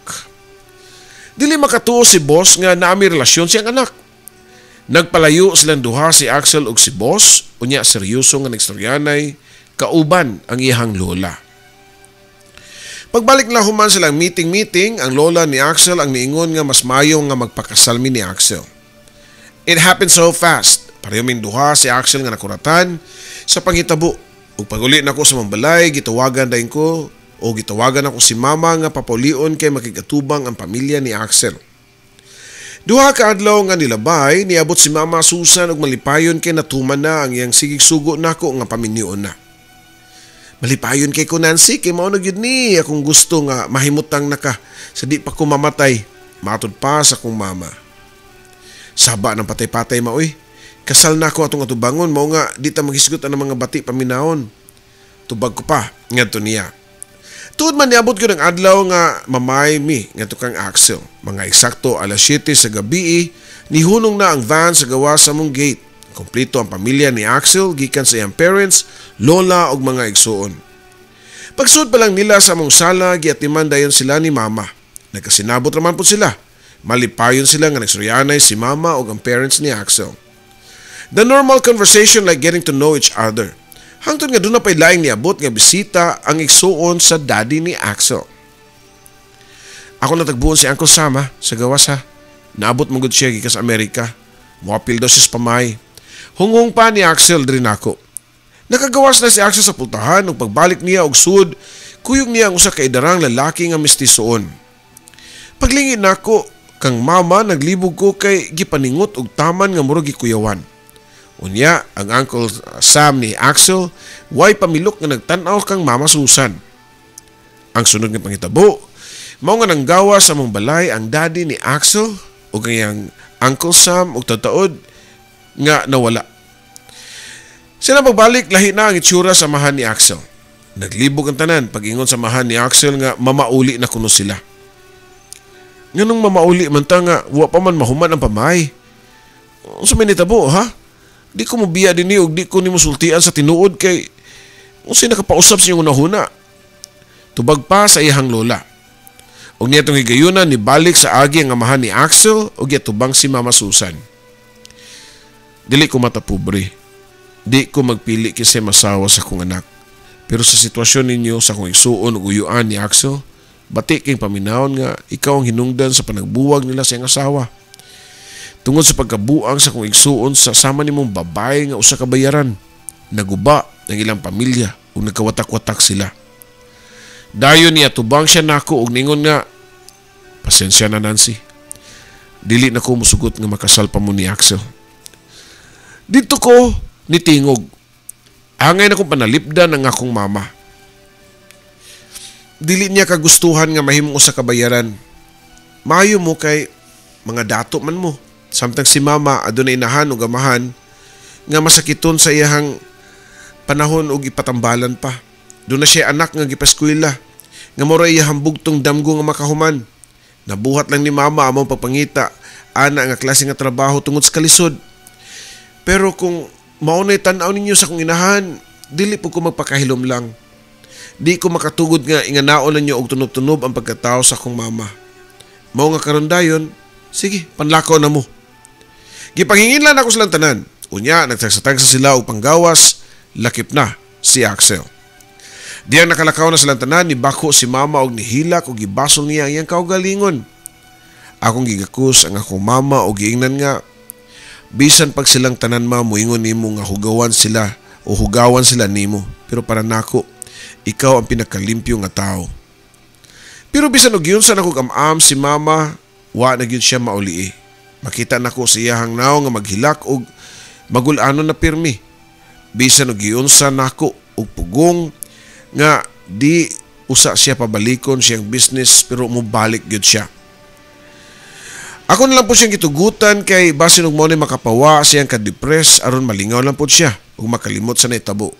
Dili makatuo si boss nga naami relasyon siyang anak. Nagpalayo silang duha si Axel ug si boss, unya seryoso nga nagstoryanay kauban ang iyang lola. Pagbalik na human silang meeting-meeting, ang lola ni Axel ang niingon nga mas mayo nga magpakasal mi ni Axel. It happened so fast. Pareho ming duha si Axel nga nakuratan sa panghitabo. Ug paguli nako sa mambalay, gitawagan dayon ko o gitawagan ako si mama nga papulion kay makig-atubang ang pamilya ni Axel. Duha ka adlaw nga nilabay, niabot si Mama Susan ug malipayon kay natuman na ang iyang sigig sugo nako nga paminyoon na. Malipayon kay ko, Nancy, kay mao na gyud ni akong gusto nga mahimutang naka sa di pa ko mamatay, matod pa sa akong mama. Saba ng patay-patay, maoy. Kasal na ako atong atubangon, mao nga di ta maghisgot ang mga bati paminawon. Tubag ko pa ngadto niya. Tuod man, niabot ko ng adlaw nga mamay mi ngadto kang Axel. Mga eksakto alas 7 sa gabi, nihunong na ang van sa gawas sa mong gate. Kompleto ang pamilya ni Axel gikan sa iyang parents, lola ug mga igsuon. Pagsud pa lang nila sa among sala, giatiman dayon sila ni mama. Nagkasinabot raman po sila. Malipayon sila nga nagsuryanay si mama ug ang parents ni Axel. The normal conversation, like getting to know each other. Hangtod nga duna pa'y laing niabot nga bisita, ang igsuon sa daddy ni Axel. Ako natagbuon si Uncle Sam ha, sa gawas ha. Naabot mo gud siya gikan sa Amerika. Moapil daw siya sa pamay. Hunghong pa ni Axel diri nako. Nakagawas na si Axel sa pultahan ug pagbalik niya og sud, kuyog niya ang usa ka idarang lalaki nga mestisoon. Paglingid nako kang mama, naglibog ko kay gipaningot og taman nga murag gikuyawan. Unya, ang Uncle Sam ni Axel, way pamilok nga nagtan-aw kang Mama Susan. Ang sunod nga pangitabo, mao nga nanggawa sa among balay ang daddy ni Axel ug ang iyang Uncle Sam ug taod nga nawala. Sila pagbalik, lahi na ang itsura sa amahan ni Axel. Naglibog ang tanan pag-ingon sa amahan ni Axel nga mamauli na kuno sila. Nganong mamauli man ta nga wa pa man mahuman ang pamay? Unsa may nitabo ha? Di ko mobiya dinhi ug di ko nimo sultian sa tinuod kay unsay nakapausap sa inyong hunahuna? Tubag pa sa iyang lola. Og niadtong higayuna, nibalik sa agi ang amahan ni Axel ug giatubang si Mama Susan. Dili ko mata pobre. Di ko magpili kinsay masawa sa akong anak. Pero sa sitwasyon ninyo sa akong igsuon ug uyuan ni Axel, bati king paminawon nga ikaw ang hinungdan sa panagbuwag nila sa iyang asawa. Tungod sa pagkabuang sa akong igsuon sa sama nimong babae nga usa ka bayaran, naguba ang ilang pamilya ug nagkawatak-watak sila. Dayon niya tubang siya nako og ningon nga, "Pasensya na, Nancy. Dili na ko musugot nga makasal pa mo ni Axel." Dito ko nitingog. Angay na kong panalipdan ang akong mama. Dili niya kagustuhan nga mahimong usa ka bayaran. Maayo mo kay mga dato man mo. Samtang si mama adunay inahan ug amahan nga masakiton sa iyahang panahon ug ipatambalan pa. Duna siya anak nga gipaskwela nga mura iyahang bugtong damgo nga makahuman. Nabuhat lang ni mama among pagpangita ana nga klase nga trabaho tungod sa kalisod. Pero kung mao na tan-aw ninyo sa akong inahan, dili po ko magpakahilom lang. Di ko makatugod nga inganaon ninyo og tunob-tunob ang pagkatao sa akong mama. Mao nga karon dayon, sige, panlakaw na mo. Gipanghingin lang ako silang tanan. Unya, nagtagsa-tagsa sila og panggawas, lakip na si Axel. Diyang nakalakaw na silang tanan, nibako si mama og nihilak og gibasol niya ang iyang kaugalingon. Akong gigakus ang akong mama og giingnan nga, bisan pag silang tanan ma, muingon nimo nga hugawan sila o hugawan sila nimo, pero para nako, ikaw ang pinakalimpyo nga tao. Pero bisan og giunsa nako am-am si mama, wa na gyud siya mauli. Makita nako sa iyahang naong nga maghilak og magul-ano na pirmi. Bisan og giunsa nako og pugong nga di usa siya pabalikon siyang business, pero mobalik gyud siya. Ako na lang po siyang gitugutan kay basin og mo ni makapawa siyang kadepress aron malingaw lang po siya ug makalimot sa naitabo.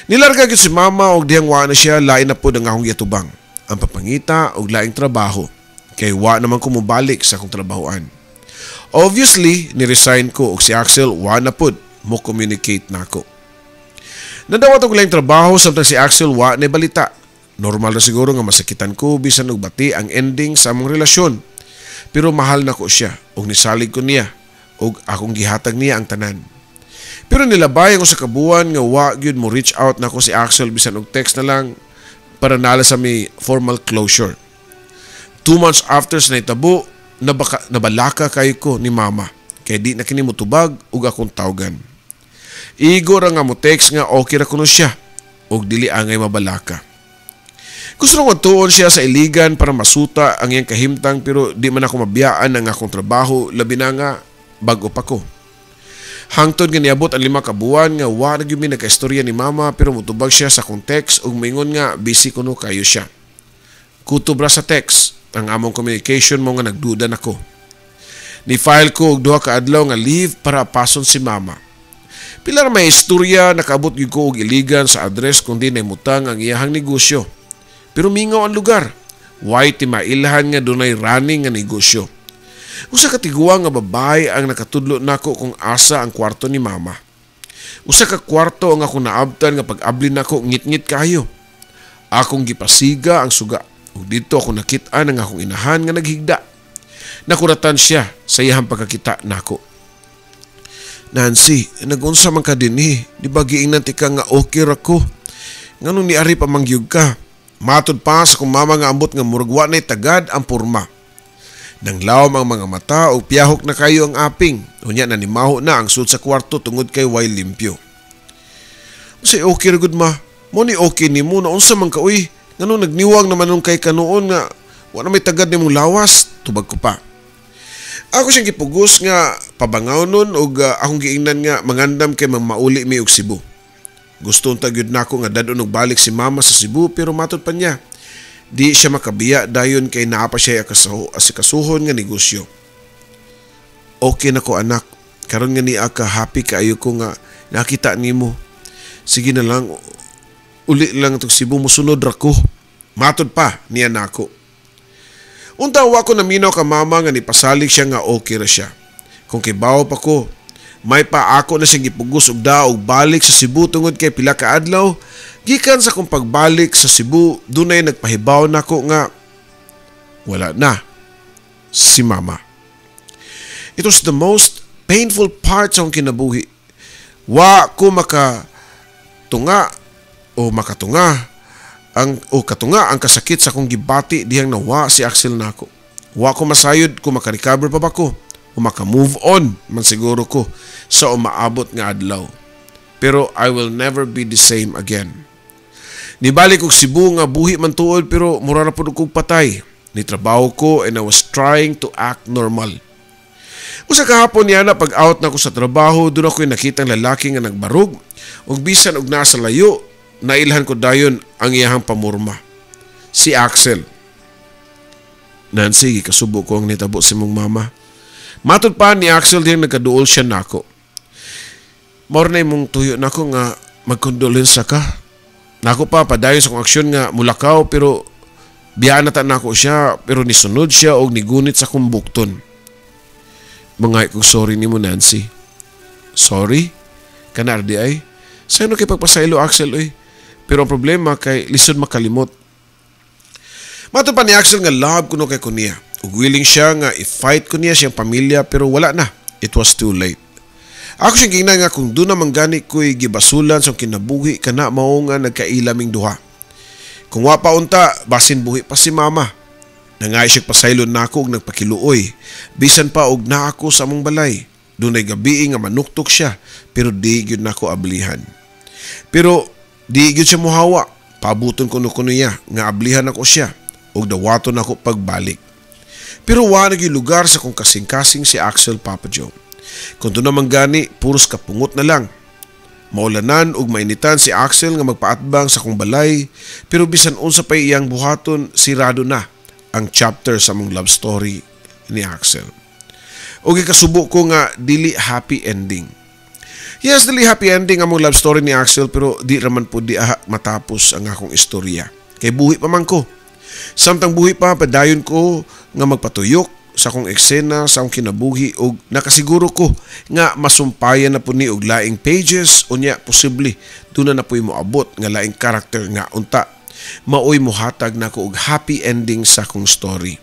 Nilarga gyud si mama og dihang wa na siya, lain na pod ang akong giatubang, ang papangita og laing trabaho kay wa naman ko mobalik sa akong trabahoan. Obviously, ni-resign ko og si Axel wa na pod mo communicate nako. Nadawat og laing trabaho samtang si Axel wa na balita. Normal na siguro nga masakitan ko bisan og bati ang ending sa among relasyon. Pero mahal na ko siya ug nisalig ko niya ug akong gihatag niya ang tanan. Pero nilabay ang usa ka buwan nga wa gyud mo reach out nako si Axel bisan og text na lang para nala sa may formal closure. 2 months after sa nahitabo, nabalaka kayo ko ni mama kay di na kini motubag ug akong tawgan. Igo ra nga mo text nga okay ra kuno siya ug dili angay mabalaka. Gusto nang tuon siya sa Iligan para masuta ang iyang kahimtang, pero di man ako mabiyaan ang akong trabaho, labi na nga bag-o pa ko. Hangtod nga niabot ang 5 ka buwan nga wa na gyud mi nagkaistorya ni mama, pero motubag siya sa akong text ug moingon nga busy kuno kayo siya. Kutob ra sa text ang among communication, mao nga nagduda nako. Ni file ko og 2 ka adlaw nga leave para apason si mama. Pila ra may istorya, nakaabot gyud ko og Iligan sa address kung di nahimutang ang iyahang negosyo. Pero mingaw ang lugar. Way ti mailhan nga dunay running nga negosyo. Usa ka tiguang nga babae ang nakatudlo nako kung asa ang kwarto ni mama. Usa ka kwarto ang akong naabtan nga pag-abli nako ngit-ngit kayo. Akong gipasiga ang suga ug didto ako nakit-an ang akong inahan nga naghigda. Nakuratan siya sa iyahang pagkakita nako. "Nancy, nagunsa man ka dinhi? Di ba giingnan tika nga okay ra ko? Nganong niari pa man gyud ka?" Matod pa sa kong mama nga ambot nga murag wa na'y tagad ang porma. Nanglawom ang mga mata ug piyahok na kayo ang aping. Unya na nimaho na ang sud sa kwarto tungod kay way limpyo. "Unsay okay ra gud, ma? Mo ni okay nimo na unsa man ka, uy? Nganong nagniwang naman nung kay kanoon nga wa na may tagad nimong lawas?" tubag ko pa. Ako siyang gipugos nga pabangaw nun ug akong giingnan nga mangandam kay mauli mi og Cebu. Gusto unta gyud nako nga dad-on og balik si mama sa Cebu, pero matod pa niya, di siya makabiya dayon kay naa pa siya asikasuhon nga negosyo. "Okay na ko, anak. Karon nga niya ka, happy kaayo ko nga nakita nimo. Sige na lang, uli lang itong Cebu, musunod ra ko." Matod pa niya nako. Unta wa ko naminaw ka mama nga nipasalig siya nga okay ra siya. Kung kibaw pa ko, may pa ako na siyang gipugos og daog balik sa Cebu tungod kay pila ka adlaw gikan sa akong pagbalik sa Cebu, dunay nagpahibaw nako nga wala na si mama. It was the most painful part sa akong kinabuhi. Wa ko makatunga o makatunga ang o katunga ang kasakit sa akong gibati dihang nawa si Axel nako. Wa ko masayod kung makarecover pa ba ko o maka-move on man siguro ko sa umaabot nga adlaw. Pero I will never be the same again. Nibalik og Cebu nga buhi man tuod, pero mura ra pud kog patay. Ni trabaho ko and I was trying to act normal. Usa ka hapon niya na pag out na ko sa trabaho, doon ako nakitang lalaki nga nagbarog ug bisan og nasa layo, nailhan ko dayon ang iyahang pamurma. Si Axel. "Nancy, gikasubo ko ang nitabo sa imong mama." Matod pa ni Axel diyang nagkaduol siya nako. "Mao na imong tuyo nako nga magkondolensa ka." Nako pa padayon sa akong aksyon nga mulakaw, pero biyaan na ta nako siya, pero nisunod siya og nigunit sa akong bukton. "Mangay kog sorry nimo, Nancy." "Sorry?" Kana RDI, sayo kay pagpasaylo, Axel, oy. Pero ang problema kay lisod makalimot. Matod pa ni Axel nga love kuno kay ko niya. Ug willing siya nga i-fight ko niya siyang pamilya, pero wala na. It was too late. Ako siyang giingnan nga kung duna man gani ko'y gibasulan sa kinabuhi, kana mao nga nagkaila ming duha. Kung wa pa unta, basin buhi pa si mama. Nangay siya pasaylo nako og nagpakiluoy. Bisan pa og naa ko sa among balay. Dunay gabi nga manuktok siya, pero di gyud nako ablihan. Pero di gyud siya muhawa. Paabuton kuno ko niya nga ablihan ako siya ug dawaton ako pagbalik. Pero wa na gyud lugar sa kong kasing-kasing si Axel, Papa Joe. Kung duna man gani, puros kapungot na lang. Maulanan ug mainitan si Axel nga magpaatbang sa kong balay, pero bisan unsa pay iyang buhaton, sirado na ang chapter sa among love story ni Axel. Ug ikasubo ko nga dili happy ending. Yes, dili happy ending among love story ni Axel, pero di raman po di matapos ang akong istorya. Kay buhi pa man ko. Samtang buhi pa, padayon ko nga magpatuyok sa akong eksena sa akong kinabuhi og nakasiguro ko nga masumpayan na po ni og laing pages. Unya posible duna na po'y moabot nga laing karakter nga unta maoy mohatag nako og happy ending sa akong story.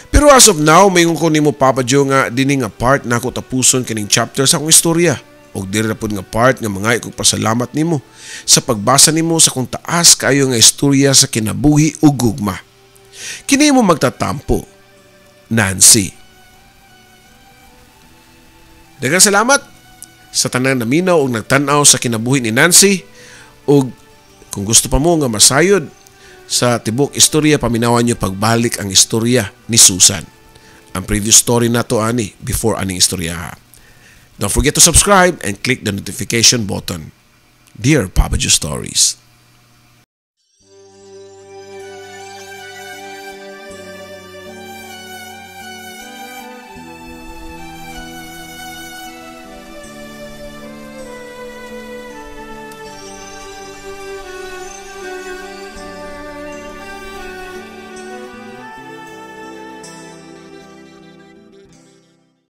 Pero as of now, maingon ko nimo, Papa Joe, nga dini nga part nako tapuson kining chapter sa akong istorya. Og diri na pud nga part nga mga kog pasalamat nimo sa pagbasa nimo sa kung taas kaayo nga istorya sa kinabuhi ug gugma. Kini mo magtatampo, Nancy. Daghang salamat sa tanang naminaw ug nagtan-aw sa kinabuhi ni Nancy, ug kung gusto pa mo nga masayod sa tibok istorya, paminawan niyo pagbalik ang istorya ni Susan. Ang previous story nato ani before aning istorya. Don't forget to subscribe and click the notification button. Dear Papa Joe Stories.